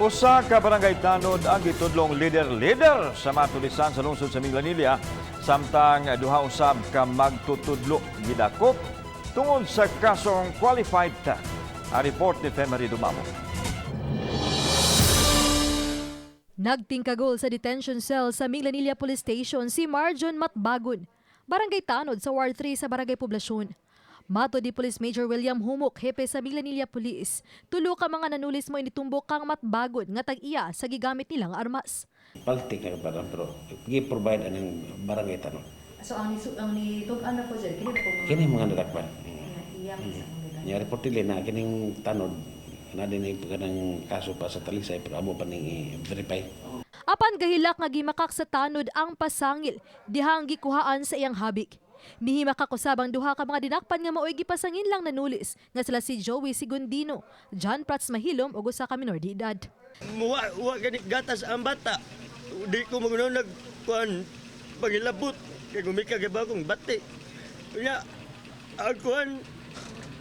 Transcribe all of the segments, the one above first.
Usa ka barangay tanod ang gitudlong leader-leader sa mga tulisan sa lungsod sa Minglanilla, samtang duha usab ka magtutudlo gidakop tungod sa kasong qualified theft. Ang report ni Femery Dumamo. Nagtingkagol sa detention cell sa Minglanilla Police Station si Marjon Matbagon, barangay tanod sa Ward 3 sa Barangay Poblasyon. Matod ni Police Major William Humok, hepe sa Minglanilla Police, tulo ka mga nanulis mo initumbok kang Matbagon nga tag-iya sa gigamit nilang armas. Paltik na parang pero gi-provide anang barangay tanod. So ang nitug-an na po sir, kini ba po mga Kini mga nadakpan. iyang Nya report nila na kining tanod na din ay kanang kaso pa sa Talisay pero amo pa ning i-verify. Apan gahilak nga gimakak sa tanod ang pasangil dihang gikuhaan sa iyang habik. Mihimakak usab ang duha ka mga dinakpan nga maoy gipasangin lang nanulis nga sila si Joey Sigundino, John Prats Mahilom ug usa ka minor de edad. Muwa, wa gani gatas ang bata. Di ko magunaw nag kuan pangilabot kay gumika kay bagong bati. Unya ang kuan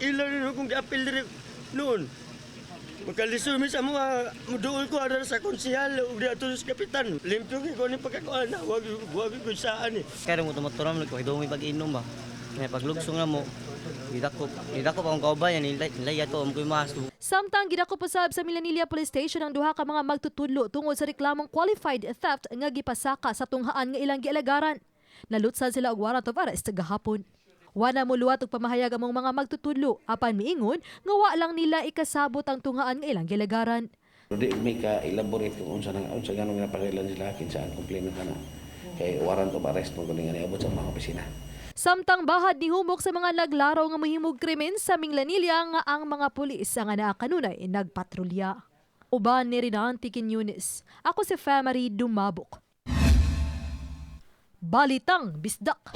ila rin kung giapil diri noon. Makalisod mi sa mga muduol ko ara sa konsehal ug di ato sa kapitan. Limpyo kay ko ni pagkakuan, wag wag ko saan eh. Kaya mo tumuturam ko hido mi pag-inom ba. May paglugsong na mo. Gidakop, gidakop akong kaubayan nila nila to am koy mas. Samtang gidakop usab sa Milanilla Police Station ang duha ka mga magtutudlo tungod sa reklamong qualified theft nga gipasaka sa tunghaan nga ilang gialagaran. Nalutsan sila og warrant of arrest gahapon. Wala mo luwat og pamahayag among mga magtutudlo apan miingon nga wa lang nila ikasabot ang tunghaan nga ilang gialagaran. Pero di mi ka elaborate kung unsa nang unsa ganong napakailan sila, kinsa ang complainant ana. Kay warrant of arrest mo kuning nga niabot sa mga opisina. Samtang bahad ni humok sa mga naglaraw nga mahimog krimen sa Minglanilla nga ang mga pulis ang anaa kanunay nagpatrolya. Uban ni Rinanti Quiñones. Ako si Famary Dumabok. Balitang Bisdak.